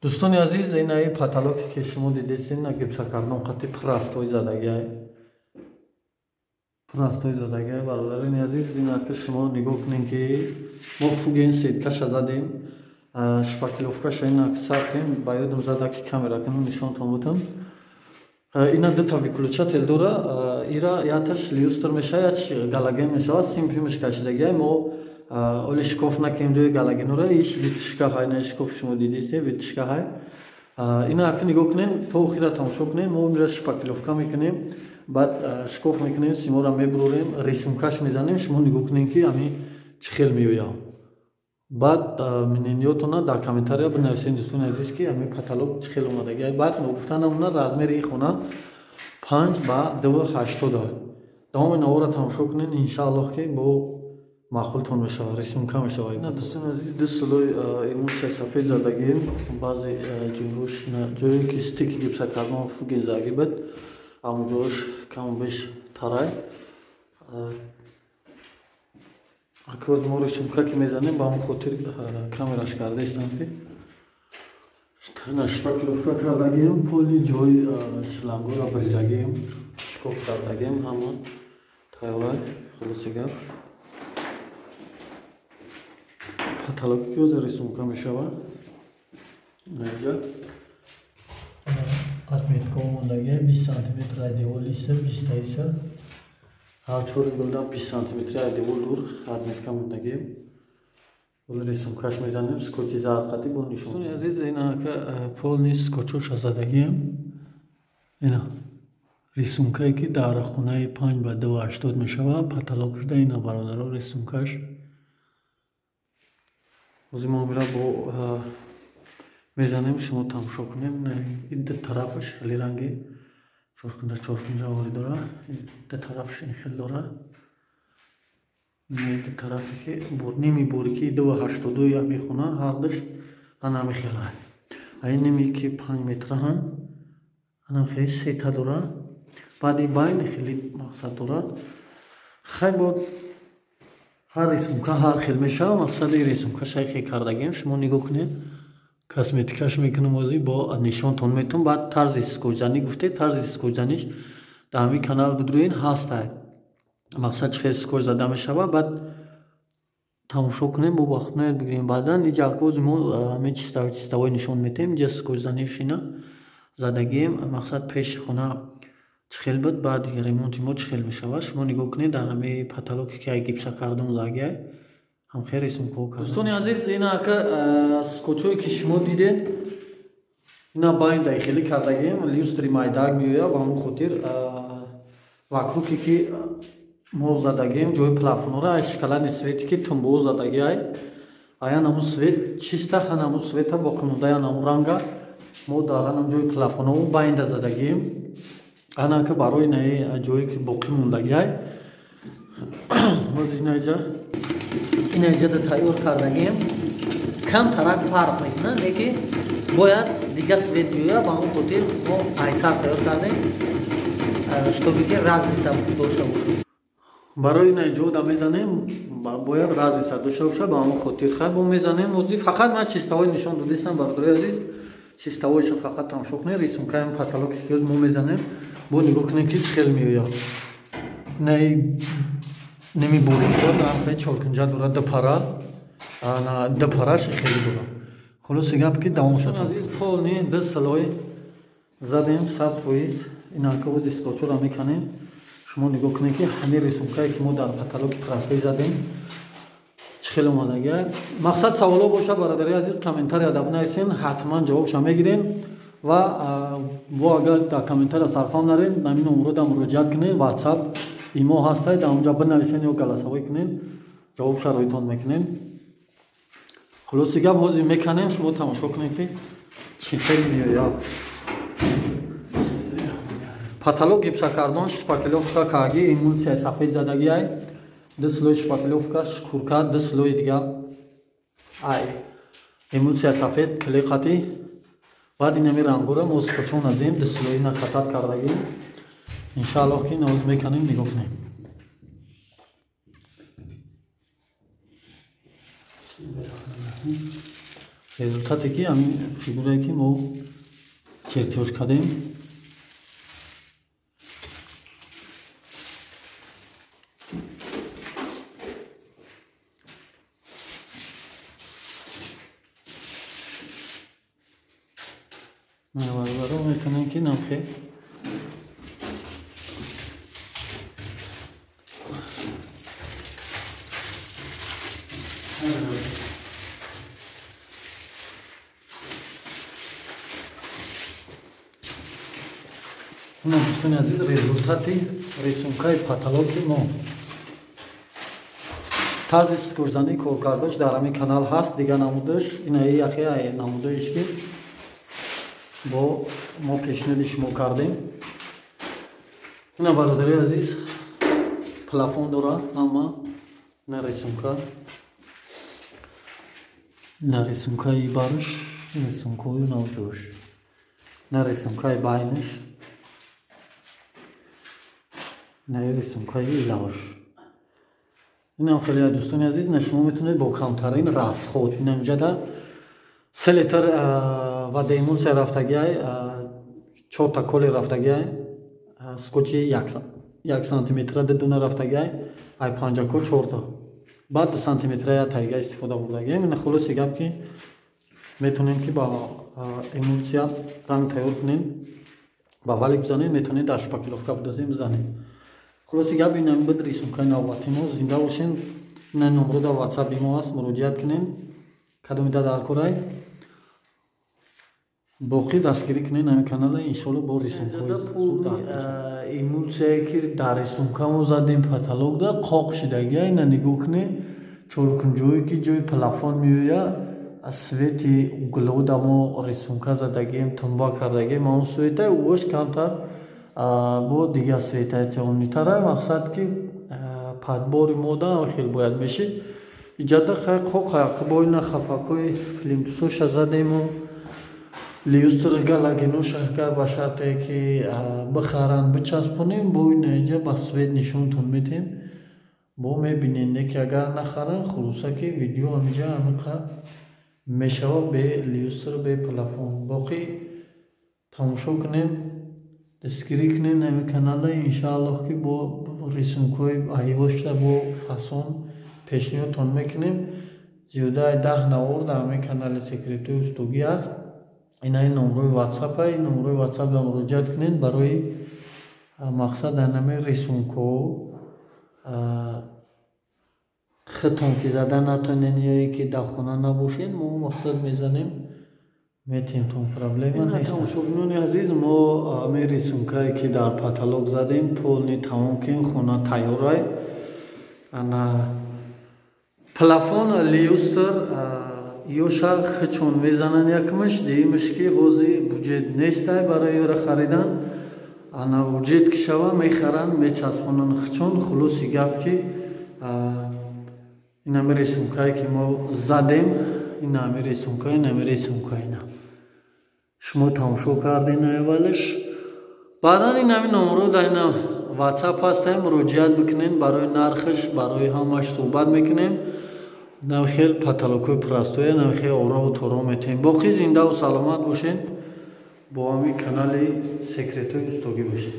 Дӯстони азиз, инаи потолоке ки шумо дидестед, ина гипсокартон қати простой задагиай. Простой задагиай, бародарони азиз, ина ки шумо нигоҳ кунед, ки мо фуген сеткаша задем, шпаклёвкаша ина сар кунем, ба ёдам зада ки камера кунем, нишонтон бутам. Ина дута выключатель дора, ира яташ люстр мешава, яташ галоген мешава, симпимаш кашидагиай. Мо оли шкоф накунем ҷои галогенора, иш витишка ҳай, на шкоф шумо дидисте, витишка ҳай. Ина аки нигоҳ кунем, то охира тамошо кунем, мо мира шпаклёвка мекунем, баъд шкоф мекунем, симора мебурорем, рисункаш мезанем, шумо нигоҳ кунем, ки ами чӣ хел меояд. Баъд мнениётона дар комментария бинависед, дӯстони азиз, ки ами потолок чӣ хел омадагиай. Баъд гуфта намуна, размери ин хона 5 ба 2,80. Давоми навора тамошо кунед, иншааллоҳ, ки бо маъқултон мешавад, рисунка мешавад. Ина, дӯстони азиз, ду слой эмулсия сафед задагием, баъзе ҷойҳош, ҷое ки стыки гипсокартон фуген задагӣ буд, ҳамонҷош каму беш тарай. Акоз мо рисунка ки мезанем, ба ҳамон хотир камераш кардаистам, ки шпаклёвка кардагием, поли ҷои шлангора бризагием, шкоф кардагием, ҳама тайёрай. Хулоси гап, потолоке ки ҳозир рисунка мешавад, инҷа отметкаҳо мондагия, 20 сантиметр ай девол иса, 20 иса, ҳар чори гулда 20 сантиметри ай девол дур отметка мондагием. Ҳоли рисункаш мезанем, скотчи зарқатӣ бо нишон. Азиз, инака полный скотчоша задагием. Ина рисункае, ки дар хонаи 5 ба 2,80 мешавад, потолок шуда, ина, бародаро, рисункаш. Ҳозир мо мира бо мезанем, шумо тамошо кунем. Ин ду тарафаш хеле ранги чоркунҷа чоркунҷа ворӣ дора, ду тарафаш ин хел дора. Ду тарафе ки ними борикии 2,82 ами хона ҳардуш ана хела. А ин ними ки 5 метраҳан, ана хеле сета дора, баъди байн хеле мақсад дора. Хай, бо ҳар рисунка ҳар хел мешавад, мақсади рисунка шайхе кардагием, шумо нигоҳ кунед, косметикаш мекунем, ҳозир бо нишонтон метавон. Баъд тарзи скотчзанӣ гуфте, тарзи скотчзаниш дар ҳамин канал бидурӯен ҳастай, мақсад чӣ хел скотч зада мешавад, баъд тамошо кунем, бо бахтноед бигирем. Баъдан иҷа ҳози мо ҳамин чистовой нишон метаҳем, иҷа скотчзаниш ина задагием, мақсад пеши хона чӣ хел буд, баъди ремонти мо чӣ хел мешавад, шумо нигоҳ кунед. Дар ҳамин потолоке ки ай гипсокартон задагиай, ҳамхел рисункаҳо карда. Дӯстони азиз, ина ака скотчҳое ки шумо дидед, ина байнда хеле кардагием, люстри майдаак меояд, ба ҳамон хотир вокруге ки мо задагием, ҷои плафонора ай шоколадный цвете ки тумбоо задагиай, аян ҳамун цвет чиста, ҳан ҳамун цвета боқимонда, ян ҳамун ранга мо дар анам ҷои плафоноу байнда задагием. Ана ки барои наи ҷое ки боқӣ мондагиай, инаҷада тайёр кардагием, камтарак фарқ мекунад, леки бояд дига цвет биёяд, ба ҳамон хотир мо айсар тайёр кардем, чтобы ки разница дошта бошад. Барои ина ҷода мезанем, бояд разница дошта бошад, ба ҳамон хотир хай бо мезанем. Ҳозир фақат ман чистовой нишон додистам, бародарои азиз, чистовойша фақат тамошо кунед. Рисункаем потолоке ки мо мезанем, бо нигоҳ кунед, ки чӣ хел меояд. Инаи ними борикта хеле чоркунҷа дорад, ду пара, ду параш хеле дорад. Хулоси гап, ки давом шуд. Азиз, полный ду слой задем, 100%. Инака ози скотчора меканем, шумо нигоҳ кунед, ки ҳамин рисункае ки мо дар потолоки простой задем, чӣ хел омадагиай. Мақсад, саволо бошад, бародари азиз, комментария да бинависен, ҳатман ҷавобша мегирем. Ва бо агар дар комментария сарфам нарем, ҳамин номерода муроҷиат кунед, WhatsApp, имо ҳастай, дар онҷа бинависен ё голосовой кунед, ҷавобша роитон мекунем. Хулоси гап, ҳозир меканем, шумо тамошо кунед, ки чӣ хел меояд. Потолок гипсокартон, шпаклёвка каги, эмулсияи сафед задагиай, ду слой шпаклёвка, шкурка, ду слои дига ай эмулсия сафед клей қати. Баъд инами рангора мо скотчон назем, ду слои накатат кардагим. Иншааллоҳ, ки ноз меканем, нигоҳ кунем. Результате ки ҳамин фигурае ки мо чертёж кардем. Бародаро метавонем ки намхе дӯстони азиз, результати рисункаи патологи мо. Тарзи скорзании коркардаш дар ҳамин канал ҳаст, дигар намудаш инаи яхе намудаеш ки бо мо пешниҳоди шумо кардем. Ина бародари азиз, плафон дора ҳама, ина рисунка, ина рисункаи барш, рисункаи навдош, ина рисункаи байнаш, ина рисункаи илаваш. Инам хеле дӯстони азиз, на шумо метавонед бо камтарин расход инам ҷада 3 литр ва деэмулсия рафтагиай, 4 та коли рафтагиай, скотчи 1 сантиметра 2 дона рафтагиай, ай панҷако 4 та. Баъд 2 сантиметра я тайга истифода бурдагием. Ина хулоси гап ки метавонем ки ба эмулсия ранг тайёр кунем, ба валик бизанем, метавонем дар шпаклёвка бидозем бизанем. Хулоси гап ин ҳамин буд рисункаи навбати мо. Зинда бошем. Ина номро дар ватсапи мо аст, муроҷиат кунем. Кадомида дар корай боқӣ дастгирӣ кунем ҳамин канала, иншоалло бо рисункаҳои зуд дар эмулсияе ки дар рисунка мо задем патологда қоқ шидагия. Ина нигоҳ кунем, чоркунҷое ки ҷои плафон меояд, аз свети углода мо рисунка задагием, тумба кардагием, он света ӯш камтар бо дигар светаи темнитара. Мақсад ки подбори мода хел бояд мешид. Иҷада хай қоқ аяқбо ина хафакҳои плинтусоша задему люстр галагинуша агар ба шарте ки бихаранд бичаспонем, бо ина иҷа ба свет нишонтон метем, бо мебинед. Не ки агар нахаранд, хулоса ки видео ҳамиҷа ҳамиқа мешава бе люстр, бе плафон. Боқӣ тамошо кунем, дастгирӣ кунем ҳамин канала, иншааллоҳ ки бо рисункҳои айвошта бо фасон пешниҳодтон мекунем. Зиёдаи 10 навор дар ҳамин канали секретҳои устогӣ аст. Инаи номрои ватсапа, ин номрои ватсап да муроҷиат кунед барои мақсад дар ҳамин рисункҳо худтон ки зада натонед ё ин ки дар хона набошед, мо мақсад мезанем, метем, тон проблема нест. Тамошобинони азиз, мо ҳамин рисункае ки дар патолог задем, полни тамом кунем, хона тайёрай. Ана плафон, люстр ёша хичон мезананд якмаш, дуюмаш ки ҳозир буҷет нестай барои ёра харидан. Ана буҷет ки шава мехаранд, мечаспонанд хичон. Хулоси гап ки ин ҳамин рисункае ки мо задем, ин ҳамин рисунка, ин ҳамин рисунка, ина шумо тамошо кардем аввалаш. Баъдан ин ҳамин номро дар ина ватсап ҳастем, муроҷиат бикунем, барои нархаш, барои ҳамаш суҳбат мекунем. Навхел патолокҳои простоя, навхел орову торо метем. Боқӣ зиндаву саломат бошед, бо ҳамин канали секретҳои устогӣ бошед.